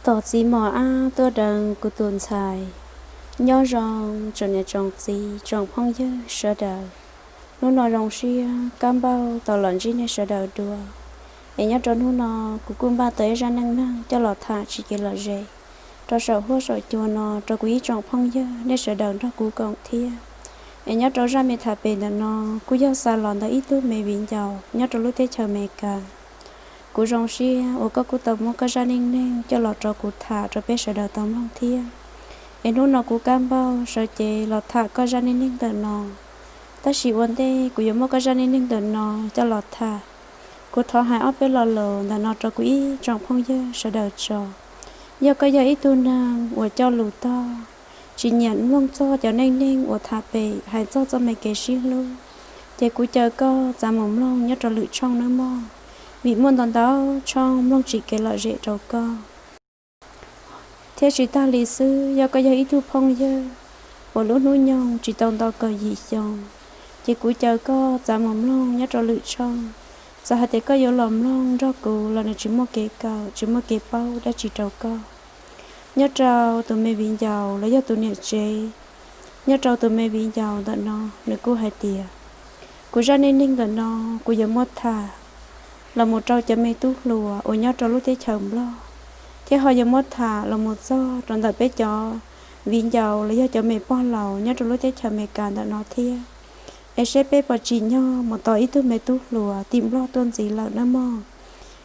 Tos txiv mos ab tuaj deev kuv tus ntxhais. Nyob zoo tsoom niam tsoom txiv tsoom phooj ywg sawv daws. Hnub no zoo siab kab npauj tau los ntsib nej sawv daws dua. Es nyob rau hnub no kuv kuj npaj tau ib zaj neej neeg coj los tham tsis kev lom zem rau saum huab saum cua no rau kuv ib tsoom phooj ywg nej sawv daws nrog kuv koom thiab. Es nyob rau zaj me tham pem ntawm no kuj yog xa los ntawm ib tug me viv ncaus nyob rau lub teb chaws Amelikas. Kuv zoo siab uas koj kuj tau muab koj zaj neej neeg coj los rau kuv tham rau peb sawv daws tau mloog thiab. Es hnub no kuv kab npauj sawv cev los tham koj zaj neej neeg ntawm no. Tab sis ua ntej kuv yuav muab koj zaj neej neeg ntawm no coj los tham, kuv thov hais ob peb lo lus ntawm no rau kuv ib tsoom phooj ywg sawv daws tso. Yog koj yog ib tug neeg uas coj lus tog, tsis nyiam mloog txog cov neej neeg uas tham pem hais txog txoj me kev sib hlub, ces kuv caw koj txav mus mloog nyob rau lwm tshooj nawb mog, vim muaj ntau ntau tshooj mloog tsis kev lom zem rau koj. Thiab tsis tag li xwb, yog koj yog ib tug phooj ywg uas lub hnub nyoog tsis tau nto kaum yim xyoo, ces kuv caw koj txav mus mloog nyob rau lwm tshooj. Txawm hais tias koj yuav los mloog nrog kuv los nws tsis muaj kev kawm tsis muaj kev paub dab tsi rau koj. Nyob rau tus me viv ncaus los yog tus niam tsev, nyob rau tus me viv ncaus ntawm no, nws kuj hais tias, kuv zaj neej neeg ntawm no kuv yuav muab tham los mus rau cov me tub hluas uas nyob rau lub teb chaws Nplog, thiab ho yuav muab tham los mus txog rau ntawm peb cov viv ncaus los yog cov me pog laus nyob rau lub teb chaws Amelikas ntawm no thiab. Es seb peb puas tsim nyog mus tos ib tug me tub hluas tim Nplog tuaj ntxiv lawm nawb mog.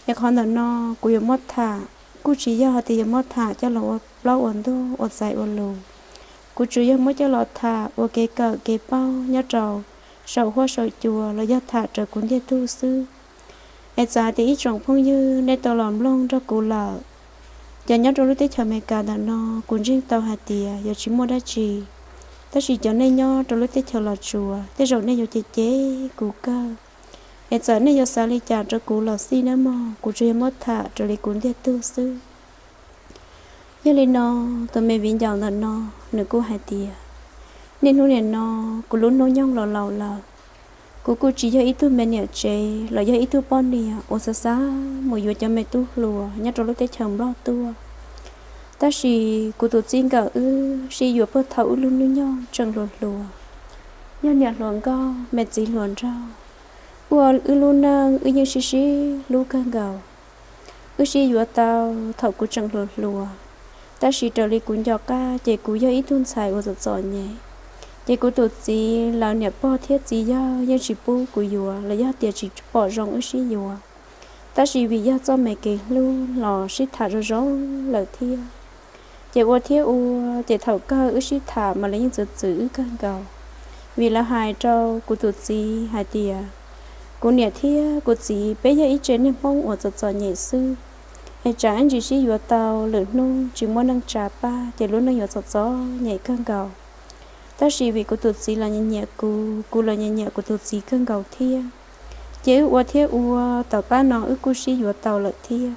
Es qhov ntawm no kuv yuav muab tham, kuj tsis yog hais tias yuav muab tham coj los ua plaub ua ntug ua txais ua lus. Kuv tsuas yog muab coj los tham ua kev kawm kev paub nyob rau saum huab saum cua los yog tham raws kuv ntiag tug xwb. Es txawm hais tias ib tsoom phooj ywg nej tau los mloog nrog kuv lawm, cov nyob rau lub teb chaws Amelikas ntawm no kuv ntseeg tau hais tias yuav tsis muaj dab tsi, tab sis cov nej nyob rau lub teb chaws Los Tsuas tej zaum nej yuav cem cem kuv kawg. Es txawm nej yuav xav li cas rau kuv los xij nawb mog, kuv tsuas yog muab tham raws li kuv ntiag tug xwb. Yog li no, tus me viv ncaus ntawm no, nws kuj hais tias, niaj hnub nim no kuv lub hnub nyoog los laus lawm, kuv kuj tsis yog ib tug me niam tsev los yog ib tug poj niam uas xav xav mus yuav cov me tub hluas nyob rau lub teb chaws Nplog tuaj. Tab sis kuv tus txij nkawm wb sib yuav puag thaum wb lub hnub nyoog tseem hluas hluas, yog niam hluas nkauj me txiv hluas nraug, ua wb lub neej wb yeej sib sib hlub kawg nkaus. Wb sib yuav tau thaum kuv tseem hluas hluas, tab sis raws li kuv nco qab ces kuv yog ib tug ntxhais uas txom txom nyem, ces kuv tus txiv lawv niam pog thiab txiv yawg yeej tsis pub kuv yuav los yog tias tsis pom zoo wb sib yuav. Tab sis vim yog txoj me kev hlub los sib tham zoo zoo lawm thiab. Ces ua thiab ua, ces thaum kawg wb sib tham mas lawv yeej txwv txwv wb kawg nkaus, vim lawv hais rau kuv tus txiv hais tias, kuv niam thiab kuv txiv peb yog ib tse niag Hmoob uas txom txom nyem xwb, es tsam ib ntsis sib yuav tau lwm hnub tsis muaj neej tsa pab ces lub neej yuav txom txom nyem kawg nkaus. Tab sis vim kuv tus txiv los nyiam nyiam kuv, kuv los nyiam nyiam kuv tus txiv kawg nkaus thiab, ces wb ua thiab ua, tom qab no wb kuj sib yuav tau lawm thiab.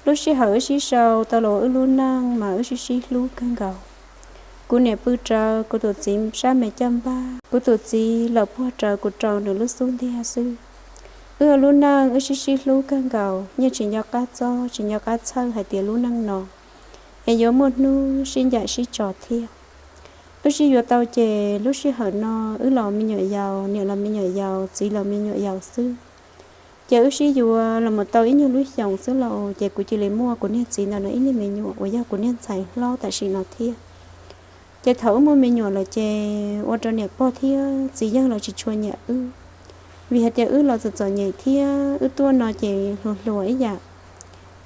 Lub sij hawm wb sib sau tau los ua wb lub neej mas wb sib sib hlub kawg nkaus. Kuv niam pw rawv kuv tus txiv sab me caj npab, kuv tus txiv los puag rawv kuv rau nws lub xub ntiag xwb. Wb ua lub neej wb sib sib hlub kawg nkaus, yeej tsis nco qab txob tsis nco qab txhawj hais tias lub neej no es yuav muaj hnub sib ncaim sib tso thiab. Wb sib yuav tau ces lub sij hawm no wb los me nyuam yaus, niam los me nyuam yaus, txiv los me nyuam yaus xwb. Ces wb sib yuav los mus tau ib nyuag lub xyoos xwb los ces kuv cia li muaj kuv niag txiv ntawm no ib niag me nyuam uas yog kuv niag ntxhais hlob tam sim no thiab. Ces thaum wb muaj me nyuam lawm ces ua rau niam pog thiab txiv yawg los tsis tshua nyiam wb, vim hais tias wb los txom txom nyem thiab wb tuaj no ces hluas hluas ib yam.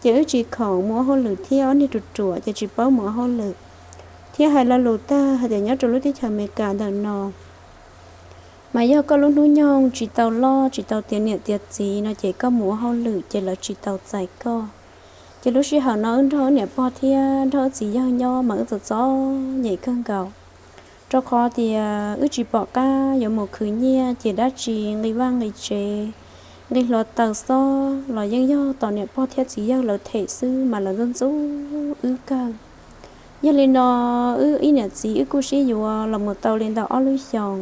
Ces wb tsis khoom mus ua hauj lwm thiab ob niag ruam ruam ces tsis paub mus ua hauj lwm. Thiab hais lo lus tag hais tias nyob rau lub teb chaws Amelikas ntawm no mas yog koj lub hnub nyoog tsis tau loj tsis tau tiav niam tiav txiv no ces koj mus ua hauj lwm ces lawv tsis tau txais koj. Ces lub sij hawm no wb nrog wb niam pog thiab nrog wb txiv yawg nyob mas wb txom txom nyem kawg nkaus, rau qhov tias wb tsis pom qab yuav mus khwv nyiaj ces dab tsi nqi vaj nqi tsev, nqi hluav taws xob los yeej yog tos niam pog thiab txiv yawg lawv them xwb mas lawv ntxub ntxub wb kawg. Yog li no, wb ib niam txiv wb kuj sib yuav los mus tau li ntawm ob lub xyoos,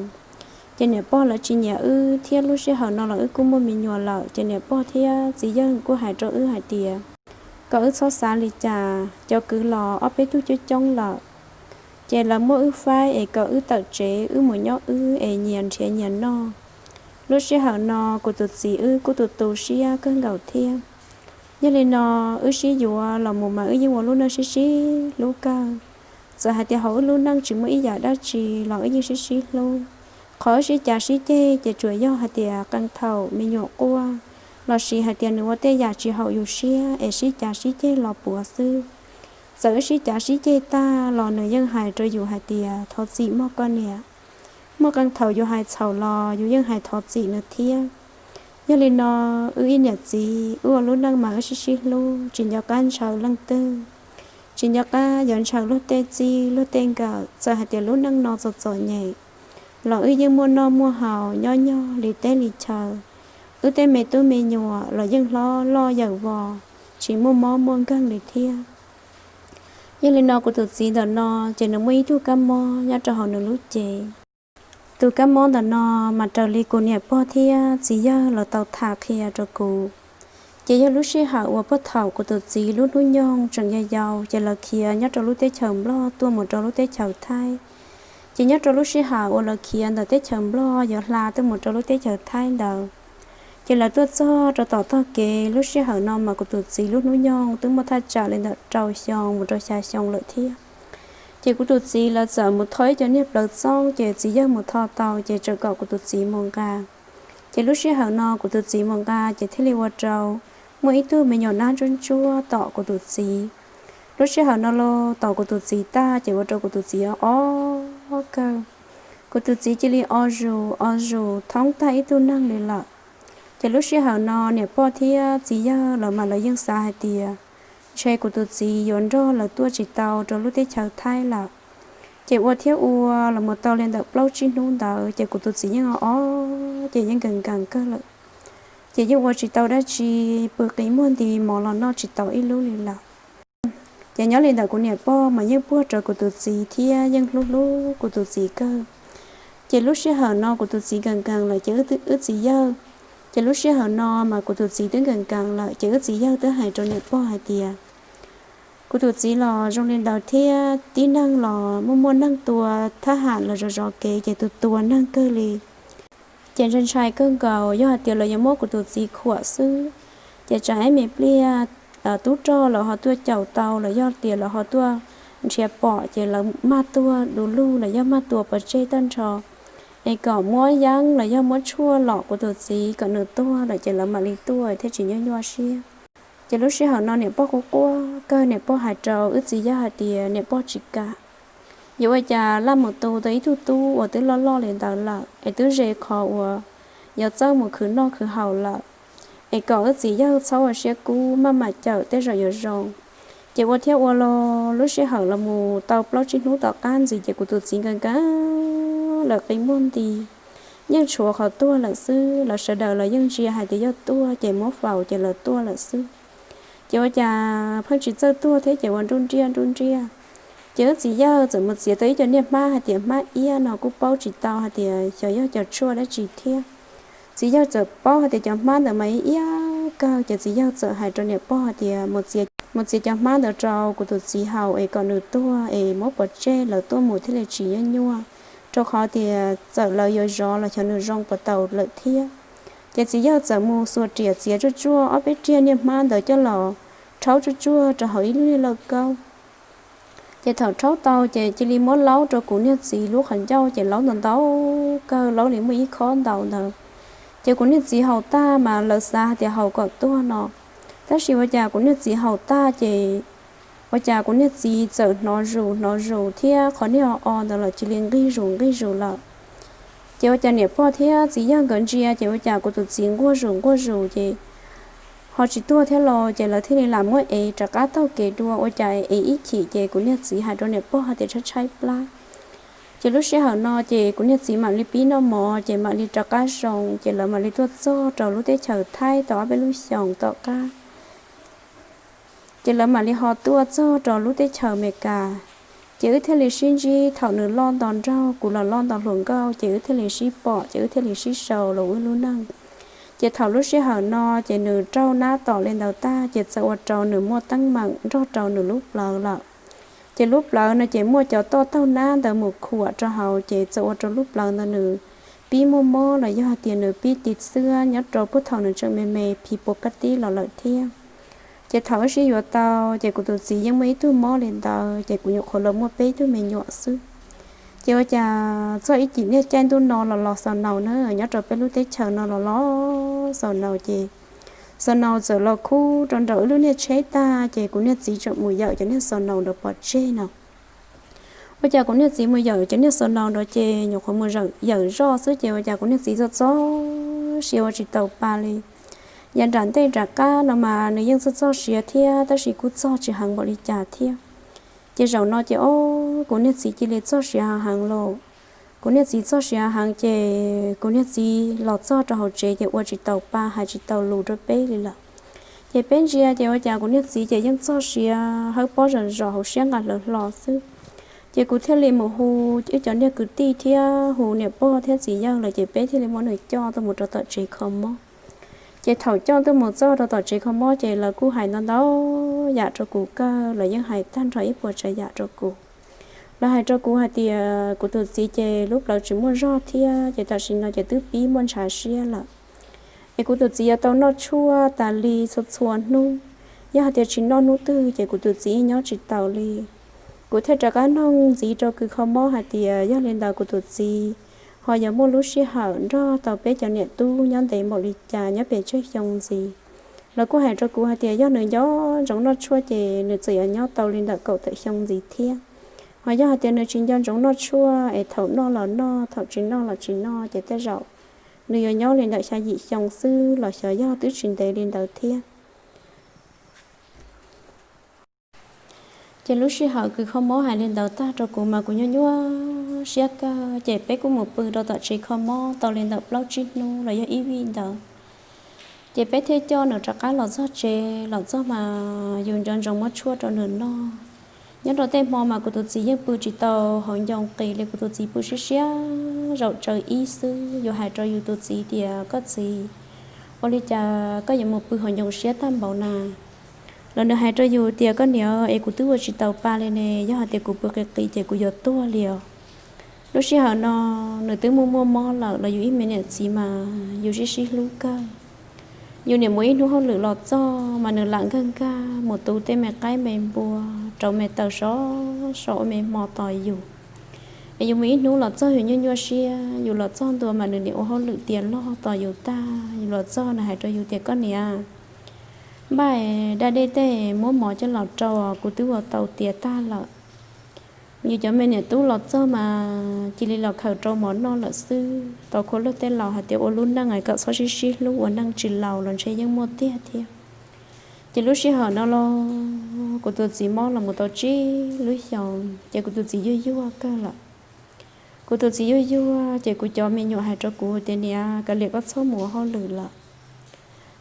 ces niam pog lawv tsis nyiam wb thiab lub sij hawm no los wb kuj muaj me nyuam lawm ces niam pog thiab txiv yawg kuj hais rau wb hais tias kom wb txhob xav li cas, cov kwv los ob peb tug coob coob lawm, ces lawv muab wb faib es kom wb tawm tsev wb mus nyob wb es nyias nrhiav nyias noj. Lub sij hawm no kuv tus txiv wb kuj tu tu siab kawg nkaus thiab. Yog li no, wb sib yuav los mus mas wb yeej ua lub neej sib sib hlub kawg. Txawm hais tias hauv wb lub neej tsis muaj ib yam dab tsi los wb yeej sib sib hlub. Qhov wb sib cav sib ceg ces tsuas yog hais tias qee thaum me nyuam quaj, lossis hais tias nws ua tej yam tsis haum yus siab es sib cav sib ceg los puav xwb. Txawm wb sib cav sib ceg tag los nws yeej hais rau yus hais tias thov txim mog koj niam. Muaj qee thaum yus hais txhaum los yus yeej hais thov txim nws thiab. Yog li no, wb ib niam txiv wb ua lub neej mas wb sib sib hlub, tsis nco qab ntshaw leej twg, tsis nco qab yuav ntshaw luag tej txij luag tej nkawm. Txawm hais tias lub neej no txom txom nyem los wb yeej muaj noj muaj haus nyob nyog li teb li chaw. Wb tej me tub me nyuam los yeej hlob loj yawm vos, tsis muaj mob muaj nkeeg li thiab. Yog li no kuv tus txiv ntawm no ces nws muaj ib tug kab mob nyob rau hauv nws lub cev. Tus kab mob ntawm no mas raws li kuv niam pog thiab txiv yawg lawv tau tham qhia rau kuv, ces yog lub sij hawm uas puag thaum kuv tus txiv lub hnub nyoog tseem yau yau ces lawv khiav nyob rau lub teb chaws Nplog tuaj mus rau lub teb chaws Thaib. Ces nyob rau lub sij hawm uas lawv khiav ntawm teb chaws Nplog yuav hla tuaj mus rau lub teb chaws Thaib ntawd, ces lawv tuaj txog rau tom tog kev. Lub sij hawm no mas kuv tus txiv lub hnub nyoog twb muaj thaj tsam li ntawm rau xyoo mus rau xya xyoo lawm thiab. Ces kuv tus txiv lawv txawm mus tho ib co niag plawv txoob, ces txiv yawg mus tho tau ces txawm kom kuv tus txiv mus nqa. Ces lub sij hawm no kuv tus txiv mus nqa ces thiaj li ua rau muaj ib tug me nyuam nab ntsuab ntsuab tom kuv tus txiv. Lub sij hawm no los tom kuv tus txiv tag ces ua rau kuv tus txiv o kawg. Kuv tus txiv cia li o zus o zus thoob tag ib tug neeg li lawm. Ces lub sij hawm no niam pog thiab txiv yawg lawv mas lawv yeej xav hais tias ntshe kuv tus txiv yuav nrog lawv tuaj tsis tau rau lub teb chaws Thaib lawm. Ces ua thiab ua los mus tau li ntawm plaub tsib hnub ntawd ces kuv tus txiv yeej o o, ces yeej nkees nkees kawg lawm. Ces yeej ua tsis tau dab tsi, pw qi muag nti mov los noj tsis tau ib lub li lawm. Ces nyob li ntawm kuv niam pog mas yeej puag rau kuv tus txiv thiab yeej hlub hlub kuv tus txiv kawg. Ces lub sij hawm no kuv tus txiv nkees nkees lawm ces wb txiv yawg, ces lub sij hawm no mas kuv tus txiv twb nkees nkees lawm ces wb txiv yawg twb hais rau niam pog hais tias kuv tus txiv los zoo li ntawd thiab tib neeg los muaj muaj neeg tua, thab ham los zov zov kev ces tus tua neeg kawg li. Ces ntshai ntshai kawg nkaus yog hais tias lawv yuav muab kuv tus txiv khuam xwb, ces tsam ib me pliag tub rog lawv ho tuaj caum tau los yog tias lawv ho tuaj nrhiav pom ces lawv mag tuag du lug los yog mag tua pov tseg tag nrho, es kom muab yeeb los yog muab tshuaj lom kuv tus txiv kom nws tuag lawm ces lawv mam li tuaj thiaj tsis nyuaj nyuaj siab. Ces lub sij hawm no niam pog quaj quaj kawg, niam pog hais rau wb txiv yawg hais tias niam pog tsis kam, yuav ua cas laj mus tu tau ib tug tub uas twb loj loj li ntawd lawm es twb ze qhov uas yuav txawj mus khwv noj khwv haus lawm, es kom wb txiv yawg txhob ua siab kub maj mam cawm tej zaum yuav zoo. Ces ua thiab ua los lub sij hawm los mus tau plaub tsib hnub tom qab ntxiv ces kuv tus txiv nkees nkees lawm qi muag nti, yeej tshuav qhov tuag lawm xwb, lawv sawv daws los yeej ntsia hais tias yog tuaj ces muab faus ces lawv tuaj lawm xwb. Ces ua cas pheej tsis txawj tuag thiab ces ua nruj nriaj nruj nriaj. Ces wb txiv yawg txawm mus txiav tau ib co niag hmab hais tias hmab iab no kuj paub tsis tau hais tias xyov yog cov tshuaj dab tsi thiab. Txiv yawg txawm paub hais tias cov hmab ntawd mas iab kawg ces txiv yawg txawm hais rau niam pog hais tias mus txiav cov hmab ntawd rau kuv tus txiv haus es kom nws tuag es muab pov tseg lawv tuaj mus thiaj li tsis nyuaj nyuaj, rau qhov tias txawm lawv yuav zov los xyov nws zoo puas tau lawm thiab. Ces txiv yawg txawm mus xuas riam txiav tsuaj tsuaj ob peb riag niag hmab ntawd coj los rhaub tsuaj tsuaj rau hauv ib lub niag lauj kaub. Ces thaum rhaub tau ces cia li muab laub rau kuv niag txiv lub qhov ncauj ces laub ntau ntau kawg, laub li muaj ib khob ntau ntawd. Ces kuv niag txiv haus tag mas lawv xav hais tias haus kom tuag no, tab sis ua cas kuv niag txiv haus tag ces ua cas kuv niag txiv txawm hnov zus hnov zus thiab qhov niag o o ntawd los cia li nqig zus nqig zus lawm. Ces ua cas niam pog thiab txiv yawg nkawd ntsia ces ua cas kuv tus txiv nquag zus nquag zus ces ho tsis tuag thiab los ces lawv thiaj li lam muab ev rov qab taug kev dua, ua cas ev ib chim ces kuv niag txiv hais rau niam pog hais tias tshaib tshaib plab. Ces lub sij hawm no ces kuv niag txiv mam li pib noj mov ces mam li rov qab zoo, ces lawv mam li tuaj txog rau lub teb chaws Thaib tau ob peb lub xyoos tom qab. Ces lawv mam li ho tuaj txog rau lub teb chaws Amelikas. Ces wb thiaj li sib ntsib, thaum nws loj nto nraug kuv los loj nto hluas nkauj ces wb thiaj li sib pom ces wb thiaj li sib sau los wb lub neej. Ces thaum lub sij hawm no ces nws raug nab tom li ntawd tag ces txawm ua rau nws muaj teeb meem nrog rau nws lub plawv lawm. Ces lub plawv no ces muaj cov toj taug nab ntawd mus khuam rau hauv ces txawm ua rau lub plawv ntawd nws pib muaj mob los yog hais tias nws pib tiv xwb nyob rau puag thaum nws tseem me me phi pus kab tib los lawm thiab. Ces thaum wb sib yuav tau ces kuv tus txiv yeej muaj ib tug mob li ntawd ces kuv nyuam qhuav los muaj peb tug me nyuam xwb. Ces ua cas txog ib cim niaj caij ntuj no los los xaus naus na, nyob rau peb lub teb chaws no los los xaus naus ces xaus naus txawm los khub rau nraum wb lub niag tsheb tag ces kuv niag txiv tseem mus yawm cov niag xaus naus ntawd pov tseg no. Ua cas kuv niag txiv mus yawm cov niag xaus naus ntawd ces nyuam qhuav mus yawm zoj xwb ces ua cas kuv niag txiv txog txog siav ua tsis tau pa li. Yav nram ntej nram qab no mas nws yeej txog txog siav thiab tab sis kuj txog tsis heev npaum li cas thiab. Ces zaum no ces o, kuv niag txiv cia li txog siav heev heev los. Kuv niag txiv txog siav heev ces kuv niag txiv los txog rau hauv tsev ces ua tsis tau pa hais tsis tau lus rau peb li lawm. Ces peb ntsia ces ua cas kuv niag txiv ces yeej txog siav hawb pob zom zos hauv siab nqa hlawv hlo xwb. Ces kuv thiaj li mus hu wb cov niag kwv tij thiab hu niam pog thiab txiv yawg lawm ces peb thiaj li muab nws coj tuaj mus rau tom tsev kho mob. Ces thaum coj tuaj mus txog rau tom tsev kho mob ces lawv kuj hais ntau ntau yam rau kuv kawg, lawv yeej hais tag nrho ib puas tsav yam rau kuv. Lawv hais rau kuv hais tias kuv tus txiv ces lub plawv tsis muaj zog thiab ces tam sim no ces twb pib muaj ntshav siab lawm. Es kuv tus txiv yuav tau noj tshuaj tas li txhua txhua hnub, yog hais tias tsis noj hnub twg ces kuv tus txiv nyob tsis taus li. Kuv thiaj rov qab noog ntxiv rau kws kho mob hais tias yog li ntawd kuv tus txiv ho yuav muaj lub sij hawm nrog tau peb cov niam tub nyob ntev npaum li cas nyob pes tsawg xyoo ntxiv. Lawv kuj hais rau kuv hais tias yog nws nco ntsoov noj tshuaj ces nws txawm yuav nyob tau li ntawm kaum tawm xyoo ntxiv thiab. Ho yog hais tias nws tsis nco ntsoov noj tshuaj es thaum noj los noj, thaum tsis noj los tsis noj ces tej zaum nws yuav nyob li ntawm xya yim xyoo xwb los xyov yog twb tsis ntev li ntawd thiab. Ces lub sij hawm kws kho mob hais li ntawd tag rau kuv mas kuv nyuaj nyuaj siab kawg, ces peb kuj mus pw rau tom tsev kho mob tau li ntawm plaub tsib hnub los yog ib vij ntawd. Ces peb thiaj coj nws rov qab los txog tsev, los txog mas yus nco ntsoov muab tshuaj rau nws noj. Nyob rau tej hmo mas kuv tus txiv yeej pw tsis tau hauv ncoo qis li, kuv tus txiv pw siab siab zaum tsawv ib xwb. Yus hais rau yus tus txiv tias koj txiv, ua li cas koj yuav mus pw hauv ncoo siab tag npaum na? Los nws hais rau yus tias koj niam, es kuv twb ua tsis tau pa li ne, yog hais tias kuv pw qis qis ces kuv yuav tuag li os. Lub sij hawm no nws twb muaj muaj mob lawm los yus ib me niam txiv mas yus sib sib hlub kawg. Yus niam mus ib hnub hauj lwm los txog mas nws lam nkag nkag mus tu tej me qaib me npua, rauv me taws sov sov ua me hmo tos yus. Es yus mus ib hnub los txog yus nyuaj nyuaj siab, yus los txog ntua mas nws niam ua hauj lwm tiav log tos yus tag, yus los txog nws hais rau yus tias koj niam, npaj daj dej tej muab mov coj los rau, kuv twb ua tau tiav tag lawm. Yus cov me niam tub los txog mas cia li los khaws rau mov noj lawm xwb. Tau khua luag tej laus hais tias ua lub neej kom txhob sib sib hlub, ua neej tsis laus los ntshe yeej muaj tiag thiab. Ces lub sij hawm no los kuv tus txiv mob los mus tau tsib lub xyoos ces kuv tus txiv yuag yuag kawg lawm. Kuv tus txiv yuag yuag ces kuv cov me nyuam hais rau kuv tias niam, kav liam koj txhob mus ua hauj lwm lawm,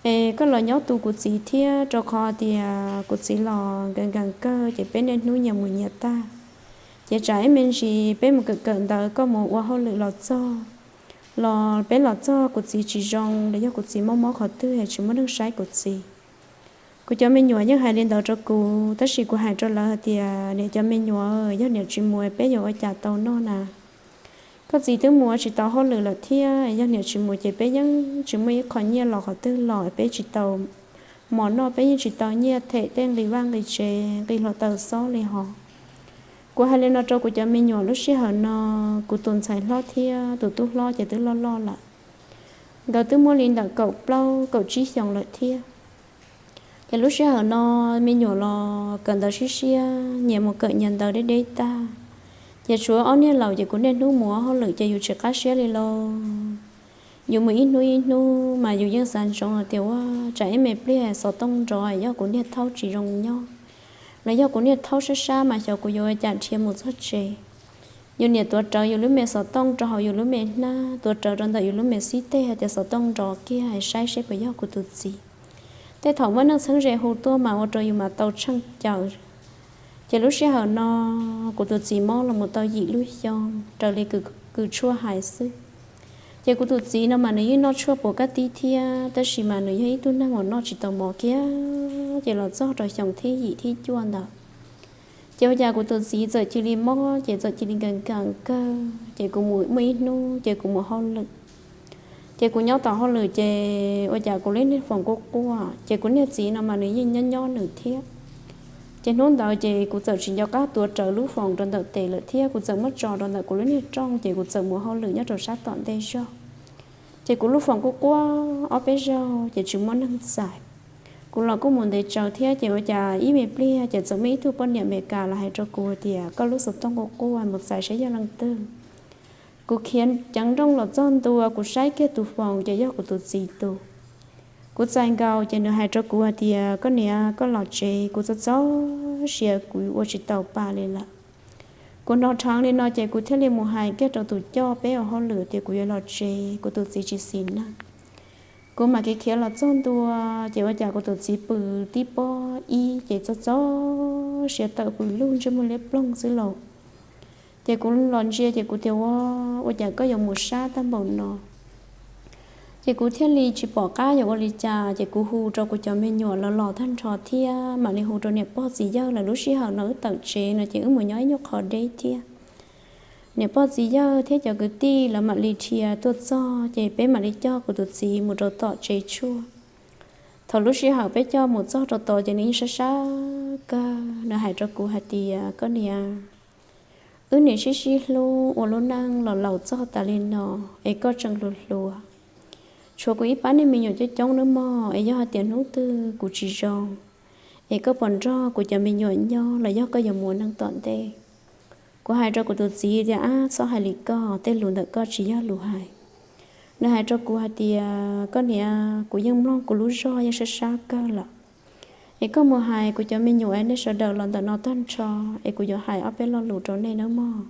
es koj los nyob tu kuv txiv thiab, rau qhov tias kuv txiv los nkees nkees kawg ces peb niaj hnub nyias mus nyias tag. Ces tsam ib me ntsis peb mus kawm kawm ntawv koj mus ua hauj lwm los txog, los peb los txog kuv txiv tsis zoo los yog kuv txiv mob mob qhov twg tsis muaj neeg saib kuv txiv. Kuv cov me nyuam yeej hais li ntawd rau kuv, tab sis kuv hais rau lawv hais tias niam cov me nyuam, yog niam tsis mus peb yuav ua cas tau noj na? Koj txiv twb mus ua tsis tau hauj lwm lawm thiab, yog niam tsis mus ces peb yeej tsis muaj ib qho nyiaj los qhov twg los, peb tsis tau mov noj, peb yeej tsis tau nyiaj them tej nqi vaj nqi tsev, nqi hluav taws xob li hos. Kuv hais li no rau kuv cov me nyuam lub sij hawm no, kuv tus ntxhais hlob thiab tus tub hlob ces twb loj loj lawm. Nkawd twb muaj li ntawm kaum plaub kaum tsib xyoos lawm thiab. Ces lub sij hawm no me nyuam los kawm ntawv siab siab, nyias mus kawm nyias ntawv deb deb tag. Ces tshuav ob niag laus ces kuv niaj hnub mus ua hauj lwm ces yus tsis qab siab li lauj. Yus mus ib hnub ib hnub mas yus yeej xav ntsoov hais tias ua tsam ib me pliag xov tooj nrov yog kuv niag thaub tsis zoo nyob, los yog kuv niag thaub sab sab mas xyov kuv yuav ua cas dhia mus txog tsev. Yus niam tuav rawv yus lub me xov tooj rau hauv yus lub me hnab, tuav rawv rau ntawm yus lub me xib teg hais tias xov tooj nrov kiag, saib seb puas yog kuv tus txiv. Tej thaum muaj neeg txheeb ze hu tuaj mas ua rau yus mas tau tsheej caws. Ces lub sij hawm no kuv tus txiv mob los mus tau yim lub xyoo raws li kws tshuaj hais xwb. Ces kuv tus txiv no mas nws yeej noj tshuaj puas kab tib thiab, tab sis mas nws yog ib tug neeg uas noj tsis tau mov kiag. Ces los txog rau xyoo thib yim thib cuaj ntawd, ces ua cas kuv tus txiv txawm cia li mob, ces txawm cia li nkees nkees kawg. Ces kuv mus muaj ib hnub ces kuv mus hauj lwm, ces kuv nyob tom hauj lwm ces ua cas kuv lub niag foom quaj quaj, ces kuv niag txiv no mas nws yeej nyob nyob nws thiab. Ces hnub ntawd ces kuv txawm tsis nco qab tuav rawv lub foom rau ntawm tes lawm thiab, kuv txawm muab tso rau ntawm kuv lub niag rooj, ces kuv txawm mus hauj lwm nyob rau sab tom ntej zog. Ces kuv lub foom quaj quaj ob peb zaug ces tsis muaj neeg txais. Kuv los kuj mus ntev tsawv thiab, ces ua cas ib me pliag ces txawm muaj ib tug poj niam Amelikas los hais rau kuv tias koj lub xov tooj quaj quaj, mus txais saib yog leej twg. Kuv khiav ceev nrooj los txog ntua, kuv saib kiag tus foom ces yog kuv tus txiv tus. Kuv txais nkaus ces nws hais rau kuv hais tias koj niam, koj los tsev, kuv txo txo siav kuv ua tsis tau pa li lawm. Kuv hnov rheev li no ces kuv thiaj li mus hais kiag rau tus coj peb ua hauj lwm tias kuv yuav los tsev, kuv tus txiv tsis xis neej. Kuv mam kev khiav los txog ntua, ces ua cas kuv tus txiv pw tib pob ib ces txo txo siav tawm pw lug ntsej muag liab ploog xwb lauj. Ces kuv los ntsia ces kuv tias ua, ua cas koj yuav mus sab tag npaum no? Ces kuv thiaj li tsis pom qab yuav ua li cas, ces kuv hu rau kuv cov me nyuam los los tag nrho thiab mam li hu rau niam pog txiv yawg lawv. Lub sij hawm no wb tawm tsev no ces wb mus nyob ib nyuag qho deb thiab. Niam pog txiv yawg thiab cov kwv tij lawv mam li dhia tuaj txog, ces peb mam li coj kuv tus txiv mus rau tom tsev tshuaj. Thaum lub sij hawm peb coj mus txog rau tod ces nws yeej sab sab kawg, nws hais rau kuv hais tias koj niam, wb niam sib sib hlub ua lub neej los laus txog tas li no, es koj tseem hluas hluas, tshuav kuv ib pab niag me nyuam coob coob nawb mog, es yog hais tias hnub twg kuv tsis zoo, es koj puas nrog kuv cov me nyuam nyob los yog koj yuav mus ua neej tom ntej? Kuv hais rau kuv tus txiv tias ab, txhob hais li koj, tej lus ntawm koj tsis yog lus hais. Nws hais rau kuv hais tias koj niam, kuv yeej mloog kuv lub zog yeej sab sab kawg lawm, es koj mus hais kuv cov me nyuam es nej sawv daws los ntawm no tag nrho, es kuv yuav hais ob peb lo lus rau nej nawb mog.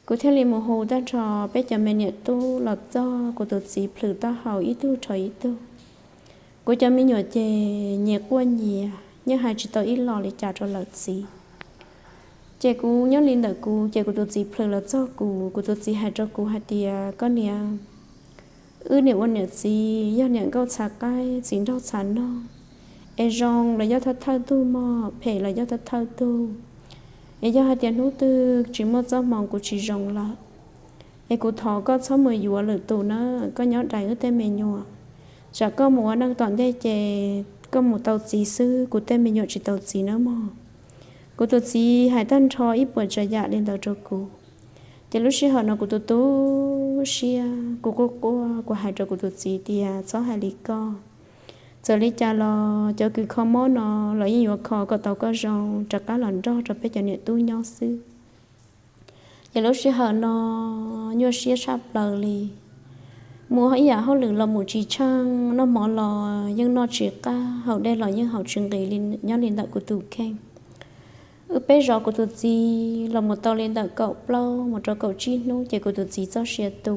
Kuv thiaj li mus hu tag nrho peb cov me niam tub los txog, kuv tus txiv plhws taub hau ib tug rau ib tug. Kuv cov me nyuam ces nyias quaj nyias, yeej hais tsis tau ib lo li cas rau lawv txiv. Ces kuv nyob li ntawm kuv, ces kuv tus txiv plhws los txog kuv, kuv tus txiv hais rau kuv hais tias koj niam, wb niam ua niam txiv yog niam nkauj txhav qaib txiv nraug txhav nog, es zoo los yog thawj thawj tug mog, phem los yog thawj thawj tug. Es yog hais tias hnub twg tsis muaj txoj hmoo kuv tsis zoo lawm, es kuv thov koj txhob mus yuav lwm tus na, koj nyob dai wb tej me nyuam. Tsam koj mus ua neej tom ntej ces koj mus tau txiv xwb, kuv tej me nyuam tsis tau txiv nawb mog. Kuv tus txiv hais tag nrho ib puas tsav yam li ntawd rau kuv. Ces lub sij hawm no kuv tu tu siab, kuv quaj quaj, kuv hais rau kuv tus txiv tias txhob hais li koj. Txawm li cas los cov kws kho mob no los yeej yuav kho kom tau koj zoo rov qab los nrog rau peb cov niam tub nyob xwb. Ces lub sij hawm no nyuaj siab tshaj plaws li. Mus ib yam hauj lwm los mus tsis tsheej, noj hmo los yeej noj tsis qab, haus dej los yeej haus tsis nqis li, nyob li ntawm kuv tus kheej. Wb peb zov kuv tus txiv los mus tau li ntawm kaum plaub mus rau kaum tsib hnub ces kuv tus txiv txoj sia tu.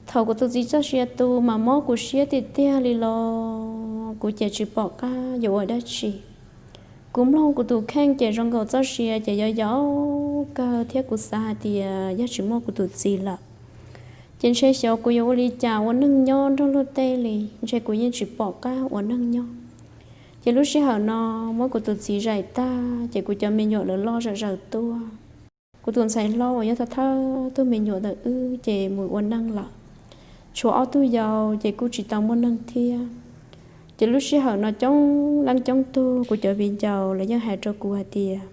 Thaum kuv tus txiv txoj sia tu mas mob kuv siab tiag tiag li los kuv ces tsis pom qab yuav ua dab tsi. Kuv mloog kuv tus kheej ces zoo nkaus txoj sia ces yau yau kawg thiab kuv xav hais tias yog tsis muaj kuv tus txiv lawm ces ntshe xyov kuv yuav ua li cas ua neej nyob nrog luag tej li, ntshe kuv yeej tsis pom qab ua neej nyob. Ces lub sij hawm no muab kuv tus txiv zais tag ces kuv cov me nyuam lawv loj zom zaws tuaj. Kuv tus ntxhais hlob uas yog thawj thawj tug me nyuam ntawm wb ces mus ua neej lawm. Tshuav ob tug yau ces kuj tsis tau muaj neeg thiab. Ces lub sij hawm no coob leej coob tug kuv cov viv ncaus lawv yeej hais rau kuv hais tias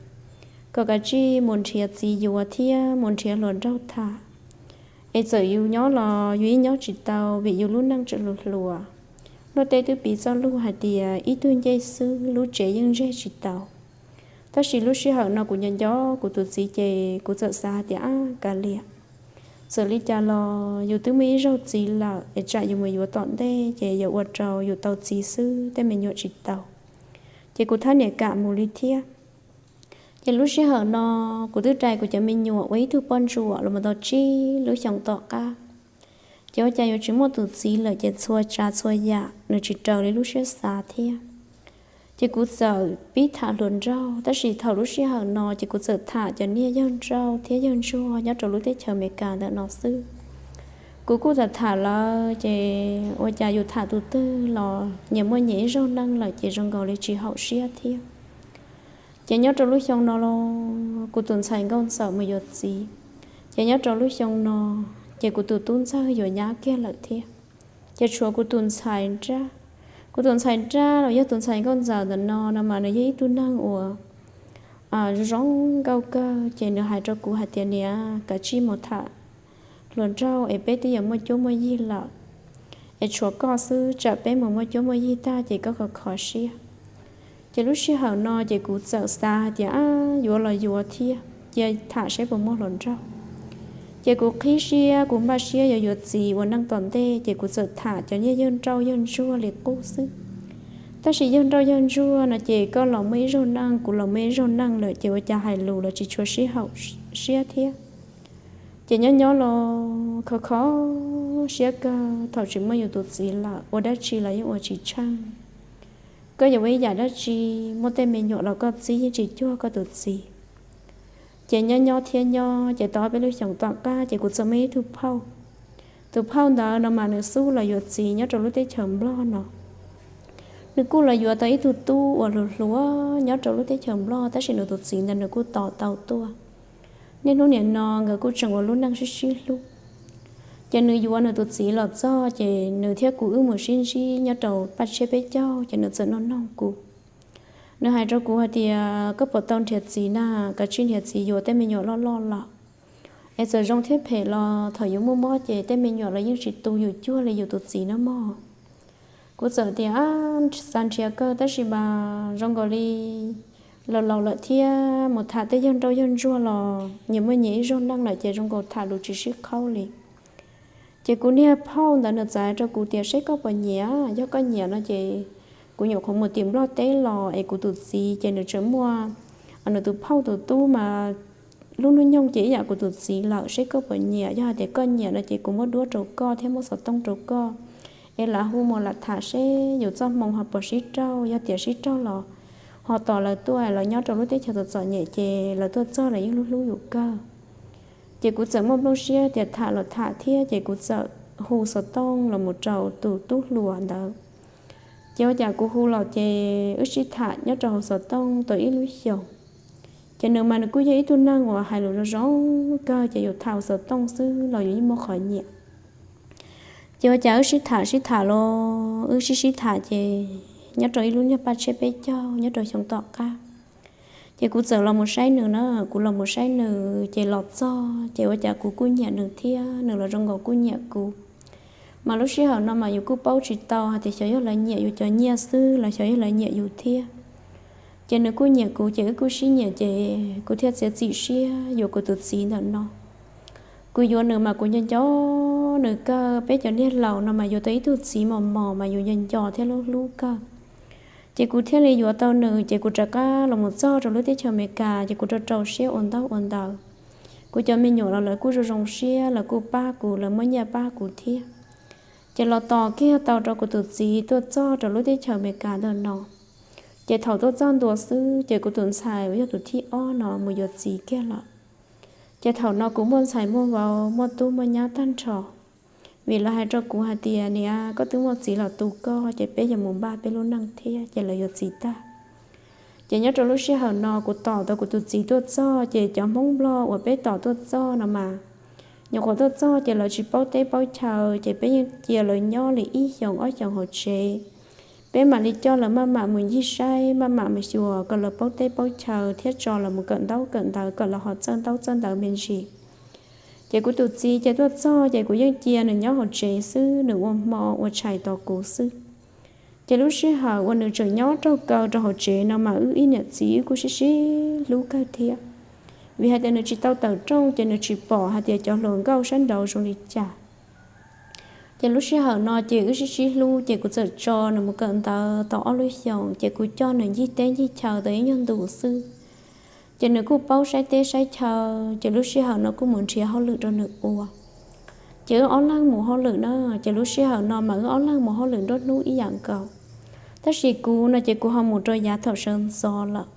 kom kav tsij mus nrhiav txiv yuav thiab mus nrhiav hluas nraug tham, es txawm yus nyob los yus yeej nyob tsis tau vim yus lub neej tseem hluas hluas. Luag tej twb piv txoj lus hais tias ib tug ncej xwb lub tsev yeej ntseg tsis tau. Tab sis lub sij hawm no kuv nco nco kuv tus txiv ces kuv txawm xav hais tias ab kav liam, txawm li cas los yus twb muaj ib zaug txiv lawm es tsam yus mus yuav tom ntej ces yuav ua rau yus tau txiv xwb tej me nyuam tsis tau. Ces kuv thab niam kam mus li thiab. Ces lub sij hawm no kuv twb rais kuv cov me nyuam ua ib tug poj ntsuam los mus tau tsib lub xyoos tom qab. Ces ua cas yuav tsis muaj tus txiv lawm ces txhua tsav txhua yam nws tsis raws li lub siab xav thiab. Ces kuv txawm pib tham hluas nraug, tab sis thaum lub sij hawm no ces kuv txawm tham cov niag yawg nrauj thiab yawg ntsuag nyob rau lub teb chaws Amelikas ntawm no xwb. Kuv kuj tham tham lawm ces ua cas yus tham tus twg los nyias muaj nyias ib zaug neej lawm ces zoo nkaus li tsis haum siab thiab. Ces nyob rau lub xyoo no los kuv tus ntxhais nkauj ntxawm mus yuav txiv, ces nyob rau lub xyoo no ces kuv tus tub ntxawg yuav nyab kiag lawm thiab. Ces tshuav kuv tus ntxhais nrab, kuv tus ntxhais nrab los yog tus ntxhais nkauj ntxawm ntawm no no mas nws yog ib tug neeg uas zoo zoo nkauj kawg ces nws hais rau kuv hais tias, Niam, kav tsij mus tham hluas nraug es peb twb yuav muaj cuab muaj yig lawm, es tshuav koj xwb, tsam peb mus muaj cuab muaj yig tag ces koj khov kho siab. Ces lub sij hawm no ces kuv txawm xav hais tias, Ab, yuav los yuav thiab, cia tham seb puas muaj hluas nraug. Ces kuv qhib siab, kuv npaj siab yuav yuav txiv ua neej tom ntej ces kuv txawm tham cov niag yawg nrauj yawg ntsuag li qub xwb. Tab sis yawg nrauj yawg ntsuag no ces koj los muaj ib zaug neej, kuv los muaj ib zaug neej lawm ces ua cas hais lus los tsis tshua sib haum siab thiab. Ces nyob nyob los khov kho siab kawg, thaum tsis muaj yus tus txiv lawm ua dab tsi los yeej ua tsis tsheej. Koj yuav ua ib yam dab tsi, muaj tej me nyuam los koj txib yeej tsis cuag koj tus txiv. Ces nyob nyob thiab nyob ces tau ob peb lub xyoos tom qab ces kuv txawm muaj ib tug phauj. Tus phauj ntawd no mas nws xub los yuav txiv nyob rau lub teb chaws Nplog no. Nws kuj los yuav tau ib tug tub uas hluas hluas nyob rau lub teb chaws Nplog tab sis nws tus txiv ntawd nws kuj tos tau tuaj. Niaj hnub nim no nkawd kuj tseem ua lub neej sib sib hlub. Ces nws yuav nws tus txiv los txog ces nws thiab kuv wb mus sib ntsib nyob rau paj tshiab peb caug ces nws txawm nug noog kuv. Nws hais rau kuv hais tias, Koj puas tau nrhiav txiv na? Kav tsij nrhiav txiv, yus tej me nyuam loj loj lawm. Es txawm zoo thiab phem los thaum yus muaj mob ces tej me nyuam los yeej tsis tu yus cuag li yus tus txiv no mog. Kuv txawm tias, Xav nrhiav kawg tab sis mas zoo nkaus li laus laus lawm thiab mus tham tej yawg nrauj yawg ntsuag los nyias muaj nyias ib zaug neej lawm ces zoo nkaus tham lus tsis sib qhaub li. Ces kuv niag phauj ntawd nws txawm hais rau kuv tias, Seb koj puas nyiam, yog koj nyiam no ces kuv nyuam qhuav mus tim Nplog teb los es kuv tus txiv ces nws tseem muaj nws tus phauj tus tub mas lub hnub nyoog ces ib yam kuv tus txiv lawm. Seb koj puas nyiam, yog hais tias koj nyiam no ces kuv muab duab rau koj thiab muab xov tooj rau koj, es lam hu mus lam tham seb yus txoj hmoo ho puas sib raug. Yog tias sib raug los ho tos lawv tuaj, lawv nyob rau lub teb chaws txom txom nyem ces lawv tuaj txog lawv yeej hlub hlub yus kawg. Ces kuv txawm muaj nplooj siab tias tham los tham thiab ces kuv txawm hu xov tooj los mus rau tus tub hluas ntawd. Ces ua cas kuv hu los ces wb sib tham nyob rau hauv xov tooj tau ib lub xyoos. Ces nws mas nws kuj yog ib tug neeg uas hais lus zoo zoo kawg ces yus tham hauv xov tooj xwb los yus yeej muaj qhov nyiam. Ces ua cas wb sib tham sib tham los wb sib sib tham ces nyob rau ib lub nyuag paj tshiab peb caug nyob rau xyoo tom qab, ces kuv txawm los mus saib nws na. Kuv los mus saib nws ces los txog ces ua cas kuv kuj nyiam nws thiab nws los zoo nkaus kuj nyiam kuv. Mas lub sij hawm no mas yus kuj paub tsis tau hais tias xyov yog lawv nyiam yus cov nyiaj xwb los xyov yog lawv nyiam yus thiab. Ces nws kuj nyiam kuv ces wb kuj sib nyiam ces kuv thiaj txiav txim siab yuav kuv tus txiv ntawm no. Kuv yuav nws mas kuv nco nco nws kawg. Peb cov niag laus no mas yuav tau ib tug txiv mos mos mas yus nco nco thiab hlub hlub kawg. Ces kuv thiaj li yuav tau nws ces kuv rov qab los mus txog rau lub teb chaws Amelikas ces kuv rau rau siab ua ntaub ua ntawv. Kuv cov me nyuam los lawv kuj zoo zoo siab, lawv kuj pab kuv, lawv muab nyiaj pab kuv thiab. Ces los tos kiag tau rau kuv tus txiv tuaj txog rau lub teb chaws Amelikas ntawm no. Ces thaum tuaj txog ntua xwb ces kuv tus ntxhais uas yog tus thib ob no mus yuav txiv kiag lawm. Ces thaum no kuv muaj ntxhais muaj vauv muaj tub muaj nyab tag nrho, vim lawv hais rau kuv hais tias, Niam, koj twb muaj txiv los tu koj ces peb yuav mus npaj peb lub neej thiab, ces lawv yuav txiv tag. Ces nyob rau lub sij hawm no kuv tos tau kuv tus txiv tuaj txog ces cov Hmoob Nplog uas peb tos tuaj txog no mas nyuam qhuav tuaj txog ces lawv tsis paub teb paub chaw ces peb yeej cia lawv nyob li ib xyoos ob xyoos hauv tsev. Peb mam li coj lawv maj mam mus ncig saib, maj mam mus xyuas kom lawv paub teb paub chaw thiab tso lawv mus kawm ntaub kawm ntawv kom lawv ho txawj ntaub txawj ntawv me ntsis. Ces kuv tus txiv ces tuaj txog ces kuv yeej cia nws nyob hauv tsev xwb, nws ua hmo ua tshais tos kuv xwb. Ces lub sij hawm uas nws tseem nyob raug kaw rau hauv tsev no mas wb ib niam txiv wb kuj sib sib hlub kawg thiab. Vim hais tias nws tsis tau tawm rooj ces nws tsis pom hais tias cov hluas nkauj sab nraud zoo li cas. Ces lub sij hawm no ces wb sib sib hlub ces kuv txawm tso nws mus kawm ntawv tau ob lub xyoos ces kuv coj nws ncig teb ncig chaw tau ib nyuag ntus xwb. Ces nws kuj paub saib teb saib chaw ces lub sij hawm no kuj mus nrhiav hauj lwm rau nws ua. Ces wb ob leeg mus hauj lwm na, ces lub sij hawm no mas wb ob leeg mus hauj lwm nruab hnub ib yam nkaus. Tab sis kuv no ces kuv ho mus rau yav thaum sawv ntxov lawm.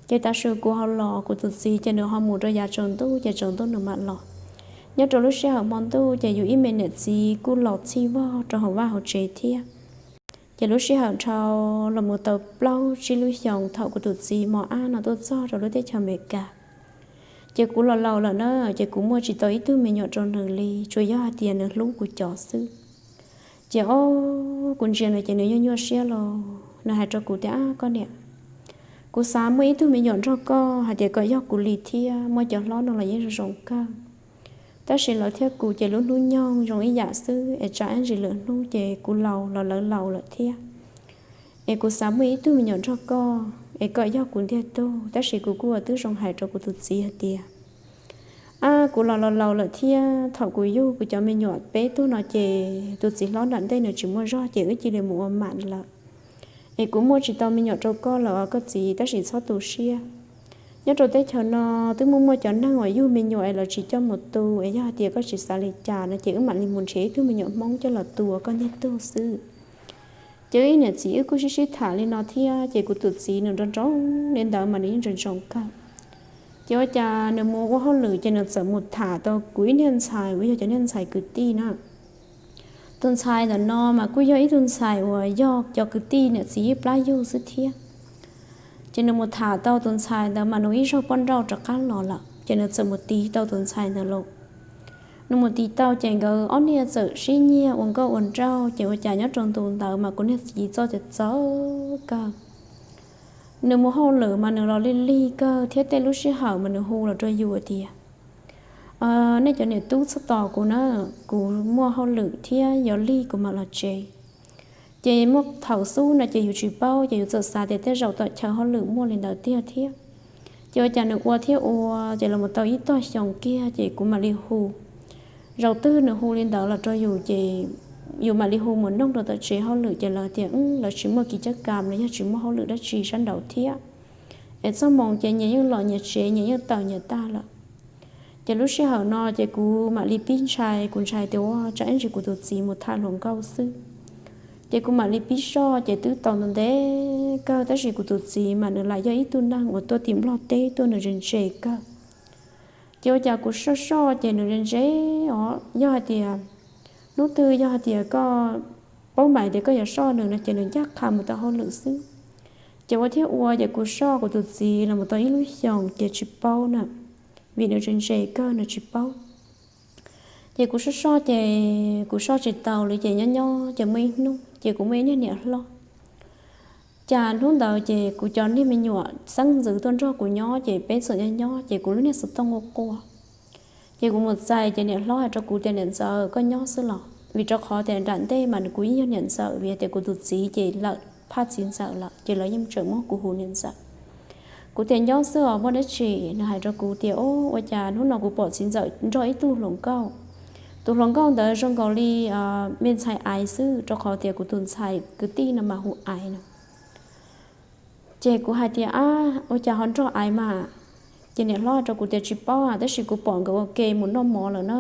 Ces tav su kuv ho los, kuv tus txiv ces nws ho mus rau yav tsaus ntuj ces tsaus ntuj nws mam los. Nyob rau lub sij hawm hmo ntuj ces yus ib me niam txiv kuj los txhij vog rau hauv vaj hauv tsev thiab. Ces lub sij hawm dhau los mus tau plaub tsib lub xyoos thaum kuv tus txiv mos ab no tuaj txog rau lub teb chaws Amelikas, ces kuv los laus lawm na, ces kuv muaj tsis tau ib tug me nyuam rau nws li, tsuas yog hais tias nws hlub kuv cov xwb. Ces ob, kuv ntsia nws ces nws nyuaj nyuaj siab los nws hais rau kuv tias, Ab koj niam, kuv xav muaj ib tug me nyuam nrog koj hais tias kom yog kuv li thiab, muaj cov hlob no los yeej zoo zoo kawg. Tab sis lawv thiab kuv ces lub hnub nyoog zoo ib yam xwb, es tsam ib ntsis lwm hnub ces kuv laus los lawv laus lawm thiab. Es kuv xav muaj ib tug me nyuam nrog koj, es kom yog kuv ntiag tug, tab sis kuv kuj ua twb zoo hais rau kuv tus txiv hais tias, Ab, kuv los laus laus lawm thiab, thaum kuv yug kuv cov me nyuam peb tug no ces tus txiv hlob nram ntej nws tsis muaj zog ces wb cia li mus ua mam lawm. Es kuv muaj tsis tau me nyuam rau koj lawm os koj txiv, tab sis txhob tu siab. Nyob rau teb chaws no twb muaj muaj cov neeg uas yug me nyuam es lawv tsis coj mus tu, es yog hais tias koj tsis xav li cas no ces wb mam li mus nrhiav ib tug me nyuam Hmoob coj los tu ua koj ntiag tug xwb. Ces wb ib niam txiv wb kuj sib sib tham li no thiab, ces kuv tus txiv nws nroo nroo li ntawd mas nws yeej ntsoo ntsoo kawg. Ces ua cas nws mus ua hauj lwm ces nws txawm mus tham tau kuv ib niag ntxhais uas yog cov niag ntxhais kwv tij na. Tus ntxhais ntawm no mas kuj yog ib tug ntxhais uas yog cov kwv tij niam txiv ib plab yug xwb thiab. Ces nws mus tham tau tus ntxhais ntawd mas nws ib zaug poj nrauj rov qab los lawm, ces nws txawm mus tis tau tus ntxhais ntawd los. Nws mus tis tau ces nkawd ob niag txawm sib nyiag ua nkauj ua nraug, ces ua cas nyob rau ntu ntawd mas kuv niag txiv txoj cam txawv kawg. Nws mus hauj lwm mas nws los lig lig kawg thiab, tej lub sij hawm mas nws hu los rau yus tias, Nej cov niam tub txhob tos kuv na, kuv muaj hauj lwm thiab yuav lig kuv mam los tsev. Ces muaj thaum xub no ces yus tsis paub, ces yus txawm xav tias tej zaum tom chaw hauj lwm muaj li ntawd tiag thiab. Ces ua cas nws ua thiab ua, ces los mus tau ib tog xyoo kiag ces kuv mam li hu. Zaum twg nws hu li ntawd los rau yus ces yus mam li hu mus noog rau tom tsev hauj lwm, ces lawv tias lawv tsis muaj kiv cab kam los yog tsis muaj hauj lwm dab tsi sab nraud thiab, es txoj moos ces nyias yeej los nyias tsev, nyias yeej tawm nyias tag lawm. Ces lub sij hawm no ces kuv mam li pib ntshai, kuv ntshai tias ua tsam ib ntsis kuv tus txiv mus tham hluas nkauj xwb. Ces kuv mam li pib soj, ces twb tau ntev kawg, tab sis kuv tus txiv mas nws lam yog ib tug neeg uas tuaj tim Nplog teb tuaj, nws ntse ntse kawg. Ces ua cas kuv soj soj ces nws ntse ntse os, yog hais tias hnub twg yog hais tias koj paub mas tias koj yuav soj nws no ces nws ncaj qha mus tau hauj lwm xwb. Ces ua thiab ua ces kuv soj kuv tus txiv los mus tau ib lub xyoos ces tsis paub na, vim nws ntse ntse kawg nws tsis paub. Ces kuv soj soj ces kuv soj tsis tau li ces nyob nyob ces muaj ib hnub ces kuv muaj ib niag niam hlob. Cas hnub ntawd ces kuv cov niag me nyuam xeeb ntxwv tuaj nrog kuv nyob ces peb txawm nyob nyob ces kuv lub niag xov tooj quaj quaj. Ces kuv mus txais ces niam hlob hais rau kuv tias, Niam ntxawm, koj nyob xwb los? Vim rau qhov tias nram ntej mas kuv yeej yog niam ntxawm, vim tias kuv tus txiv ces lawm phaj txiv ntxawm lawm ces lawv yeej tseem muab kuv hu niam ntxawm. Kuv tias, Nyob xwb os, muaj dab tsi? Nws hais rau kuv tias, Ua cas hnub no kuv pom txiv ntxawm nrog ib tug hluas nkauj. Tus hluas nkauj ntawd zoo nkaus li me ntxhais aiv xwb, rau qhov tias kuv tus ntxhais kwv tij no mas hu aiv no. Ces kuv hais tias, Ab, ua cas ho nrog aiv mas? Ces niam hlob hais rau kuv tias, Tsis paub, tab sis kuv pom nkawd ua ke mus noj mov lawm na.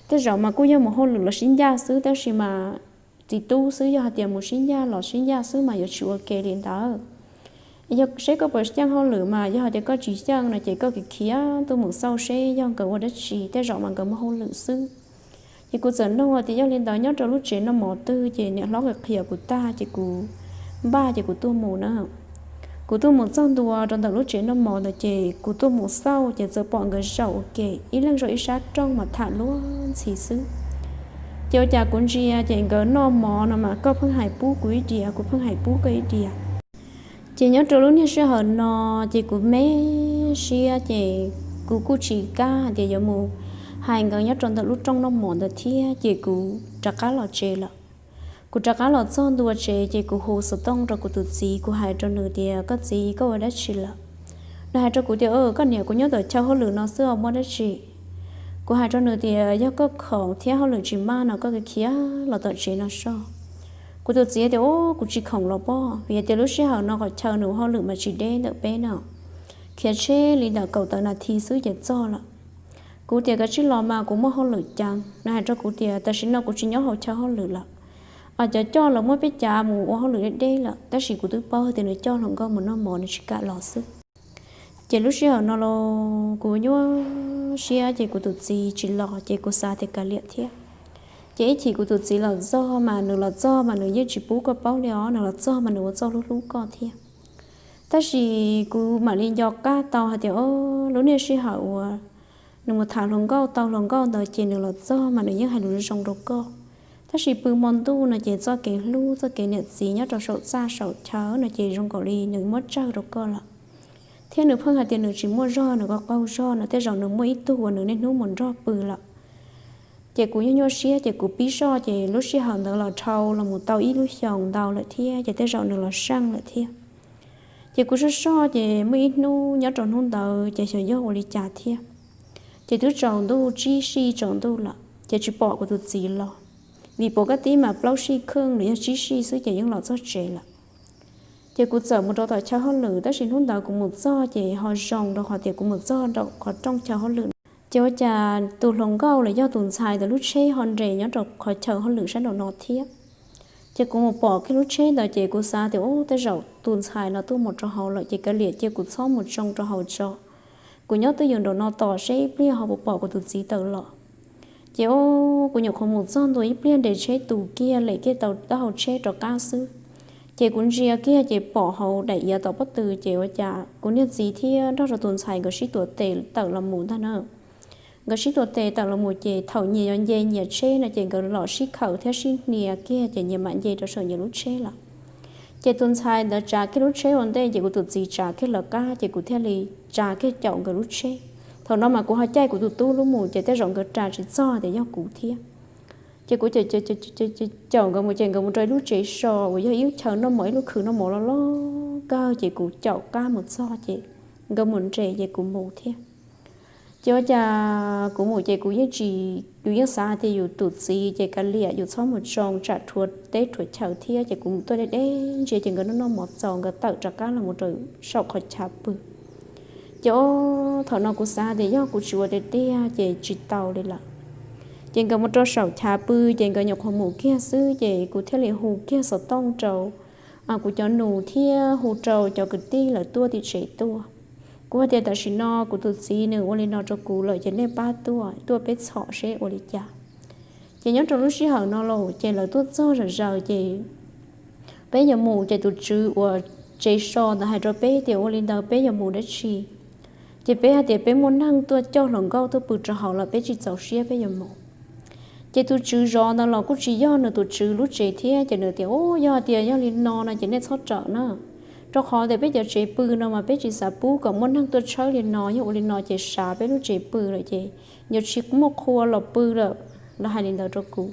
Tej zaum mas kuj yog mus hauj lwm los sib ncaj xwb, tab sis mas txiv tub xwb, yog hais tias mus sib ncaj los sib ncaj xwb mas yuav tsis ua ke li ntawd. Yog seb koj puas xyeej hauj lwm mas, yog hais tias koj tsis xyeej no ces koj khiav khiav tuaj mus xauj seb yog nkawd ua dab tsi, tej zaum mas nkawd muaj hauj lwm xwb. Ces kuv txawm nug tias, Yog li ntawd nyob rau lub tsev noj mov twg? Ces niam hlob qhia qhia kuv tag ces kuv npaj ces kuv tuaj mus na. Kuv tuaj mus txog ntua rau ntawm lub tsev noj mov ntawd ces kuv tuaj mus xauj ces txawm pom nkawd zaum ua ke ib leeg zaum ib sab rooj mas tham luag ntxhi xwb. Ces ua cas kuv ntsia ces nkawd noj mov no mas koj pheej hais pub kuv ib diav, kuv pheej hais pub koj ib diav. Ces nyob rau lub niag sij hawm no ces kuv me siab ces kuv kuj tsis kam hais tias yuav mus hais nkawd nyob rau ntawm lub rooj noj mov ntawd thiab ces kuv rov qab los tsev lawm. Kuv rov qab los txog ntua tsev ces kuv hu xov tooj rau kuv tus txiv, kuv hais rau nws tias, Koj txiv, koj ua dab tsi lawm? Nws hais rau kuv tias, Koj niam, kuv nyob tom chaw hauj lwm no xwb os, muaj dab tsi? Kuv hais rau nws tias, Yog koj khoom thiab hauj lwm tsis maj no koj khiav khiav los tom tsev no soj. Kuv tus txiv tias, Ub, kuv tsis khoom los pob, vim tias lub sij hawm no qhov chaw nws ua hauj lwm mas tsis deb ntawm peb no, khiav tsheb li ntawm kaum tawm nas this xwb ces txog lawm. Kuv tias, Kav tsij los mas, kuv muaj hauj lwm ceev. Nws hais rau kuv tias, Tam sim no kuv tsis nyob hauv chaw hauj lwm lawm. Cov coj los muab peb cav mus ua hauj lwm deb deb lawm, tab sis kuv twb paub tias nws coj hluas nkauj mus noj mov, nws tsis kam los xwb. Ces lub sij hawm no los kuv nyuaj siab ces kuv tus txiv tsis los ces kuv xav tias kav liam thiab. Ces ib chim kuv tus txiv los txog mas nws los txog mas nws yeej tsis pub koj paub li os, nws los txog mas nws ua txoj hlub hlub koj thiab. Tab sis kuv mam li nco qab tau hais tias o, lub niaj sij hawm uas nws mus tham hluas nkauj tau hluas nkauj ntawd ces nws los txog mas nws yeej hais lus zoo rau koj. Tab sis pw hmo ntuj no ces txoj kev hlub txoj kev niam txiv nyob rau saum txaj saum chaw no ces zoo nkaus li nws muab tsawg rau koj lawm. Thiab nws pheej hais tias nws tsis muaj zog, nws qaug qaug zog no, tej zaum nws muaj ib tug uas nws niaj hnub mus nrog pw lawm. Ces kuv nyuaj nyuaj siab ces kuv pib soj ces lub sij hawm ntawd los dhau los mus tau ib lub xyoos ntau lawm thiab ces tej zaum nws los seej lawm thiab. Ces kuv soj soj ces muaj ib hnub nyob rau hnub ntawd ces xyov yog ua li cas thiab, ces twb tsaus ntuj tsib sij tsaus ntuj lawm ces tsis pom kuv tus txiv los. Vim pom kab tib mas plaub sij kheej los yog tsib sij xwb ces yeej los txog tsev lawm. Ces kuv txawm mus rau tom chaw hauj lwm, tab sis hnub ntawd kuv mus txog ces ho zoo rau qhov tias kuv mus txog rau qhov rooj chaw hauj lwm no. Ces ua cas tus hluas nkauj los yog tus ntxhais ntawd lub tsheb ho nres nyob rau qhov chaw hauj lwm sab nraum no thiab. Ces kuv mus pom kiag lub tsheb ntawd ces kuv xav tias u, tej zaum tus ntxhais no tuaj mus rau hauv lawm ces kav liam cia kuv txhob mus tsoo rau hauv tso. Kuv nyob twj ywm nraum no tos seb ib pliag ho puas pom kuv tus txiv tawm los. Ces o, kuv nyuam qhuav mus txog ntua ib pliag nres tsheb tus kiag lem kiag tau taub hau tsheb rov qab xwb. Ces kuv ntsia kiag ces pom hauv daim iav tom pob tw ces ua cas kuv niag txiv thiab nrog rau tus ntxhais nkawd sib tuav tes tawm los mus ntag na. Nkawd sib tuav tes tawm los mus ces thaum nyias yuav nce nyias tsheb no ces nkawd los sib khawm thiab sib hnia kiag ces nyias mam nce rau saum nyias lub tsheb lawm. Ces tus ntxhais ntawd tsav kiag lub tsheb ua ntej ces kuv tus txiv tsav kiag lawv qab ces kuv thiaj li tsav kiag caum nkawd lub tsheb. Thaum no mas kuv ho caij kuv tus tub lub mus ces tej zaum nkawd ras tsis txog tias yog kuv thiab. Ces kuv caum nkawd mus ces nkawd mus rau ib lub tsev so uas yog ib lub chaw noj mov, ib lub khw noj mov loj loj kawg ces kuv caum qab mus txog ces nkawd mus nres ces kuv mus thiab. Ces ua cas kuv mus ces kuv yeej tsis, yus yeej xav hais tias yus tus txiv ces kav liam yus txhob mus tsoo tsam rhuav teb rhuav chaw thiab ces kuv mus tuaj deb deb ntsia ces nkawd noj noj mov txaus nkawd tawm rov qab los mus rau saum qhov chaw pw. Ces o, thaum no kuv xav hais tias yog kuv tsis ua tiag tiag ces tsis tau li lawm. Ces nkawd mus rau saum chaw pw ces nkawd nyuam qhuav mus kiag xwb ces kuv thiaj li hu kiag xov tooj rau kuv cov nus thiab hu rau cov kwv tij lawv tuaj tim tsev tuaj. Kuv hais tias tam sim no kuv tus txiv nws ua li no rau kuv lawm ces nej pab tuaj, tuaj peb txhom seb ua li cas. Ces nyob rau lub sij hawm no los ces lawv tuaj txog zom zaws ces peb yuav mus ces tus tswv uas tsev so ntawd hais rau peb tias ua li ntawd peb yuav mus dab tsi. Ces peb hais tias peb muaj neeg tuaj coj hluas nkauj tuaj pw rau hauv lawm peb tsis txaus siab peb yuav mus. Ces tus tswv zov ntawd los kuj tsis yog nws tus tswv lub tsev thiab ces nws tias u, yog hais tias yog li no no ces nej txhob rawm na, rau qhov tias peb cov tsev pw no mas peb tsis xav pub kom muaj neeg tuaj tshawb li no, yog ua li no ces sav peb lub tsev pw lawm ces yuav tsis muaj qhua los pw lawm. Lawv hais li ntawd rau kuv.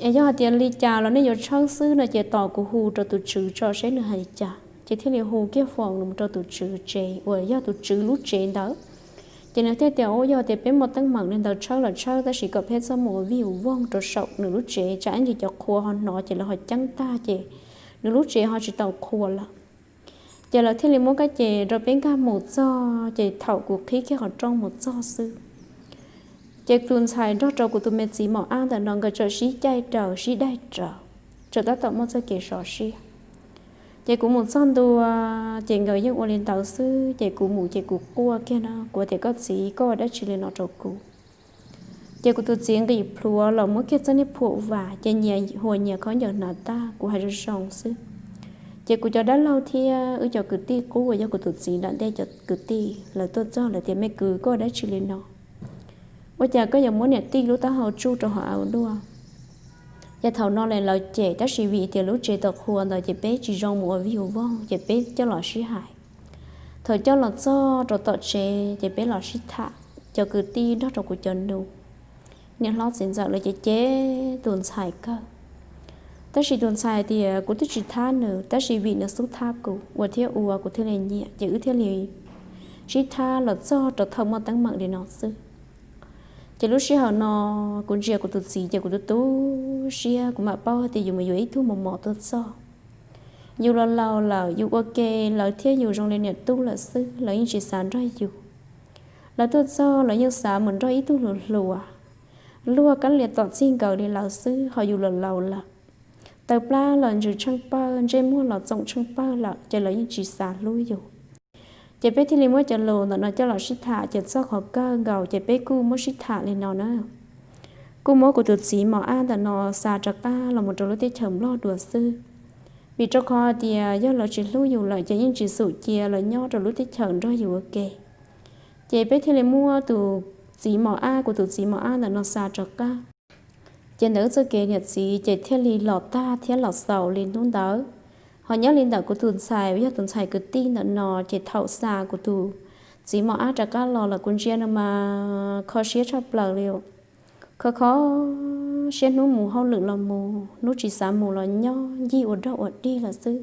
Es yog hais tias li cas los nej yuav tshawb xwb no ces tos kuv hu rau tus tswv tso seb nws hais li cas. Ces thiaj li hu kiag foos rau tus tswv tsev uas yog tus tswv lub tsev ntawd. Ces nws thiaj tias u, yog tias peb muaj teeb meem li ntawd tshawb los tshawb tab sis kom peb txhob mus ua vij ua voog rau saum nws lub tsev tsam ib ntsis cov qhua ho hnov ces lawv ho ceeb tag ces nws lub tsev ho tsis tau qhua lawm. Ces lawv thiaj li muab kab ces rau peb nkag mus txog ces thaum kuv qhib kiag qhov rooj mus txog xwb ces tus ntxhais nrog rau kuv tus me txiv mos ab ntawm no nkawd txawm sib caij raws sib daig raws, txawm tab tom muaj txoj kev sov siab. Ces kuv mus txog ntua ces nkawd yeej ua li ntawd xwb ces kuv mus ces kuv quaj kiag no kuv tias koj txiv koj ua dab tsi li no rau kuv. Ces kuv tus txiv nqis plhuav los muab kiag txoj niag phuam vas ces nyias huas nyias khaub ncaws hnav tag kuv hais zoo zoo xwb. Ces kuv cov dab laug thiab wb cov kwv tij qub uas yog kuv tus txiv nram ntej cov kwv tij lawv tuaj txog lawv tias me kwv koj ua dab tsi li no, ua cas koj yuav muab niam tij lub taub hau tsuj rau hauv av ua luaj. Ces thaum no lawv cem tab sis vim tias lub tsev tau qhua ntawd ces peb tsis zoo mus ua vij ua voog ces peb coj los sib hais. Thaum coj los txog rau tom tsev ces peb los sib tham, cov kwv tij nrog rau kuv cov nus, niam hlob txiv ntxawm lawv cem cem tus ntxhais kawg. Tab sis tus ntxhais tias kuv twb tsis thab nws tab sis vim nws xub thab kuv ua thiab ua kuv thiaj li nyiam ces wb thiaj li sib thab los txog rau thaum muaj teeb meem li no xwb. Ces lub sij hawm no kuv ntsia kuv tus txiv ces kuv tu tu siab kuv mam paub tias yus mus yuav ib tug mos mos tuaj txog. Yus los laus lawm yus ua ke lawv thiab yus zoo li niam tub lawm xwb lawv yeej tsis xav nrog yus. Lawv tuaj txog lawv yeej xav mus nrog ib tug hluas hluas, luag kab lias tom txij nkawm li lawv xwb ho yus los laus lawm. Taw plab los ntsws tsheej pawg ntsej muag los txoom tsheej pawg lawm ces lawv yeej tsis xav hlub yus. Ces peb thiaj li muab cov lus ntawm no coj los sib tham, ces txog qhov kawg nkaus ces peb kuj muab sib tham li no na. Kuj muab kuv tus txiv mos ab ntawm no xa rov qab los mus rau lub teb chaws Nplog dua xwb, vim rau qhov tias yog lawv tsis hlub yus lawm ces yeej tsis xum cia los nyob rau lub teb chaws nrog yus ua ke. Ces peb thiaj li muab tus txiv mos ab, kuv tus txiv mos ab ntawm no xa rov qab. Ces ntawm wb txoj kev niam txiv ces thiaj li los tag thiab los xaus li hnub ntawd. Ho nyob li ntawm kuv tus ntxhais uas yog tus ntxhais kwv tij ntawm no, ces thaum xa kuv tus txiv mos ab rov qab los los kuv ntsia nws mas kho siab tshaj plaws li. Kho kho siab, hnub mus hauj lwm los mus, hnub tsis xav mus los nyob ncig ua dog ua dig lawm xwb.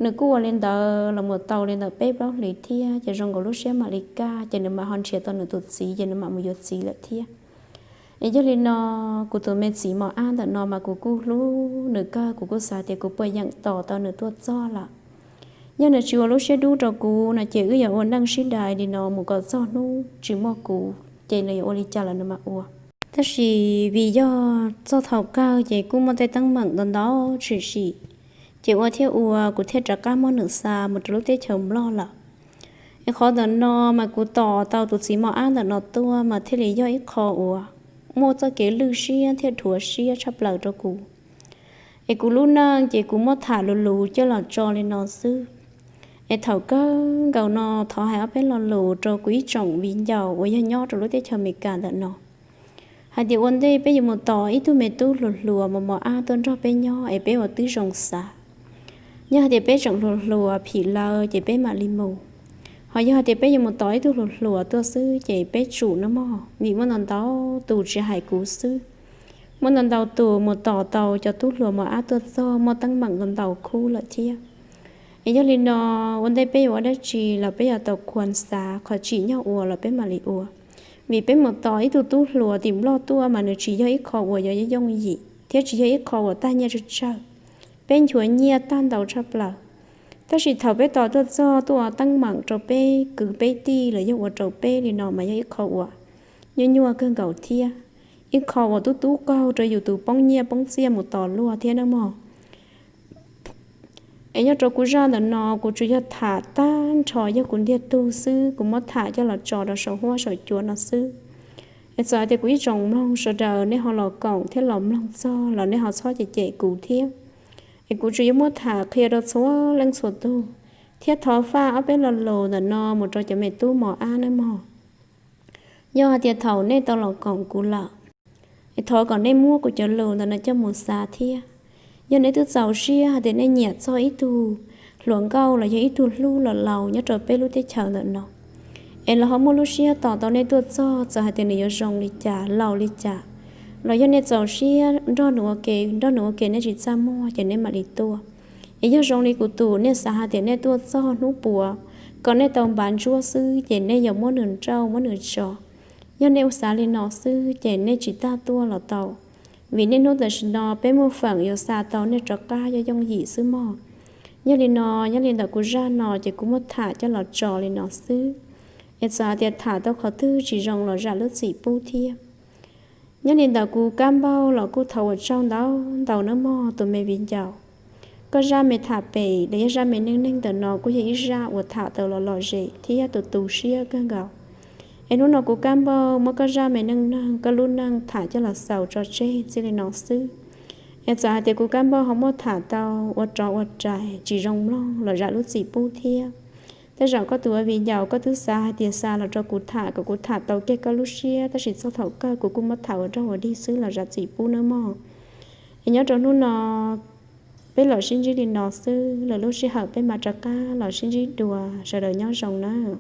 Nws kuj ua li ntawd los mus tau li ntawm peb plaub hlis thiab, ces zoo nkaus lub siab mam li kaj, ces nws mam ho nrhiav tau nws tus txiv, ces nws mam mus yuav txiv lawm thiab. Es yog li no, kuv tus me txiv mos ab ntawm no mas kuv kuj hlub nws kawg, kuv kuj xav tias kuv puas yeem tos tau nws tuaj txog lawm. Yog nws tsis ua lub siab dub rau kuv no ces wb yuav ua neej sib dai li no mus kom txog hnub tsis muaj kuv, ces nws yuav ua li cas los nws mam ua. Tab sis vim yog txog thaum kawg ces kuj muaj tej teeb meem ntau ntau tshwm sim, ces ua thiab ua kuv thiaj rov qab muab nws xa mus rau lub teb chaws Nplog lawm. Es qhov ntawm no mas kuv tos tau tus txiv mos ab ntawm no tuaj mas thiaj li yog ib qho uas muaj txoj kev lwj siab thiab dhuav siab tshaj plaws rau kuv. Es kuv lub neej ces kuv muab tham luv luv coj los tso li no xwb. Es thaum kawg nkaus no thov hais ob peb lo lus rau kuv ib tsoom viv ncaus uas yog nyob rau lub teb chaws Amelikas ntawm no, hais tias ua ntej peb yuav mus tos ib tug me tub hluas hluas mos mos ab tuaj nrog peb nyob es peb ua tib zoo xav. Yog hais tias peb tseem hluas hluas phim lawv ces peb mam li mus. Ho yog hais tias peb yuav mus tos ib tug hluas hluas tuaj xwb ces peb tsum nawb mog, vim muaj ntau ntau tus, tsis hais kuv xwb, muaj ntau ntau tus mus tos tau cov tub hluas mos ab tuaj txog muaj teeb meem ntau ntau khub lawm thiab. Es yog li no, ua ntej peb yuav ua dab tsi los peb yuav tau khuam xav, qhov tsim nyog ua los peb mam li ua. Vim peb mus tos ib tug tub hluas tim Nplog tuaj mas nws tsis yog ib qho uas yuav yooj yim thiab tsis yog ib qho uas tag nyiaj tsawg tsawg. Peb nchuav nyiaj tag ntau tshaj plaws. Tab sis thaum peb tos tuaj txog tuaj ua teeb meem rau peb kwv peb tij los yog ua rau peb li no mas yog ib qho uas nyuaj nyuaj kawg nkaus thiab, ib qho uas tub tub qaug rau yus tus poob nyiaj poob txiaj mus tos luag thiab nawb mog. Es nyob rau kuv zaj ntawm no kuv tsuas yog tham tag nrho yog kuv ntiag tug xwb, kuv muab tham coj los tso rau saum huab saum cua no xwb. Es txawm hais tias kuv ib tsoom mloog sawv daws nej ho los koom thiab los mloog txog los nej ho txhob cem cem kuv thiab. Es kuv tsuas yog muab tham qhia rau txhua leej txhua tug, thiab thov faj ob peb lo lus ntawm no mus rau cov me tub mos ab nawb mog. Yog hais tias thaum nej tau los koom kuv lawm, es thov kom nej muab kuv cov lus ntawm no coj mus xav thiab. Yog nej twb txaus siab hais tias nej nyiam txog ib tug hluas nkauj los yog ib tug hlub los laus nyob rau peb lub teb chaws ntawm no, es los ho muaj lub siab tos tau nej tuaj txog, txawm hais tias nws yuav zoo li cas laus li cas, los yog nej txaus siab nrog nws ua ke, nrog nws ua ke nej tsis txaj muag ces nej mam li tuaj. Es yog zoo li kuv tus nej xav hais tias nej tuaj txog hnub puas kom nej tau npav ntsuab xwb ces nej yuav muab nws nrauj muab nws tso. Yog nej ua xav li no xwb ces nej tsis tas tuaj los tau, vim niaj hnub tam sim no peb muaj feem yuav xa tau nej rov qab yog yooj yim xwb mog. Yog li no, nyob li ntawm kuv zaj no ces kuv muab tham coj los tso li no xwb. Es txawm hais tias tham tau qhov twg tsis zoo los zam lub txim pub thiab. Nyob li ntawm kuv kab npauj los kuj thov ua tsaug ntau ntau nawb mog tus me viv ncaus. Koj zaj me tham pem los yog zaj me neej neeg ntawm no kuj yog ib zaj uas tham tau los lom zem thiab tu tu siab kawg nkaus. Es hnub no kuv kab npauj muab koj zaj me neej neeg, koj lub neej tham coj los xaus tso tseg txij li no xwb. Es txawm hais tias kuv kab npauj ho muab tham tau ua rov ua rais tsis zoo mloog los zam lub txim pub thiab. Tej zaum koj tus ua viv ncaus koj twb xav hais tias xa los rau kuv tham kom kuv tham tau kiag koj lub siab, tab sis txog thaum kawg kuv kuj muab tham ua rog ua dig xwb los zam txim pub nawb mog. Es nyob rau hnub no peb los sib ntsib li no xwb, lwm lub sij hawm peb mam rov qab los sib ntsib dua, sawv daws nyob zoo nawb.